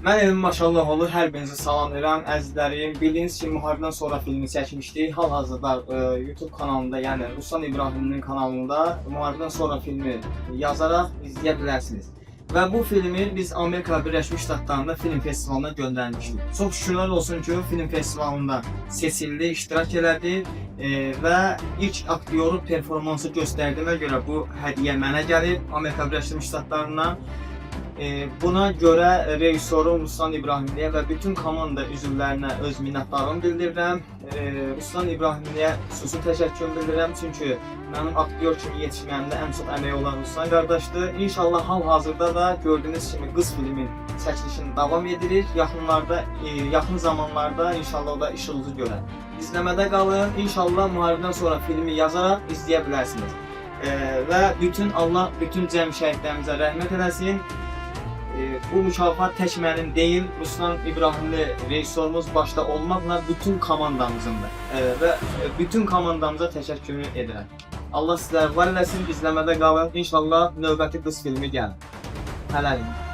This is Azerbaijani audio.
Mən Elmi Maşalloğlu, hər birinizi salamlayıram, əzizlərim. Bildiyiniz kimi müharibədən sonra filmi çəkmişdik. Hal-hazırda YouTube kanalında, yəni Ruslan İbrahimlinin kanalında müharibədən sonra filmi yazaraq izləyə bilərsiniz. Və bu filmi biz Amerika Birləşmiş Ştatlarında film festivalına göndərmişdik. Çox şükürlər olsun ki, film festivalında seçildi, iştirak elədi və ilk aktyorun performansı göstərdiyimə görə bu hədiyyə mənə gəlib Amerika Birləşmiş Ştatlarından. Buna görə rejissorum Ruslan İbrahimliyə və bütün komanda üzvlərinə öz minnətdarlığımı bildirirəm. Ruslan İbrahimliyə xüsusi təşəkkür bildirirəm, çünki mənim aktyor kimi yetişməyimdə ən çox əməyi olan Ruslan qardaşdır. İnşallah hal-hazırda da gördüyünüz kimi Qız filmin çəkilişini davam edirik. Yaxınlarda, yaxın zamanlarda inşallah o da işığınızı görər. İzləmədə qalın. İnşallah müharibədən sonra filmi yazaraq izləyə bilərsiniz. Və bütün Allah bütün cəm şəhidlərimizə rəhmət eləsin. Bu mükafat tək mənim deyil, Ruslan İbrahimli rejissorumuz başda olmaqla bütün komandamızındır. Və bütün komandamıza təşəkkür edirəm. Allah sizləri var eləsin, izləmədə qalın. İnşallah növbəti qız filmi gəlir. Hələlik.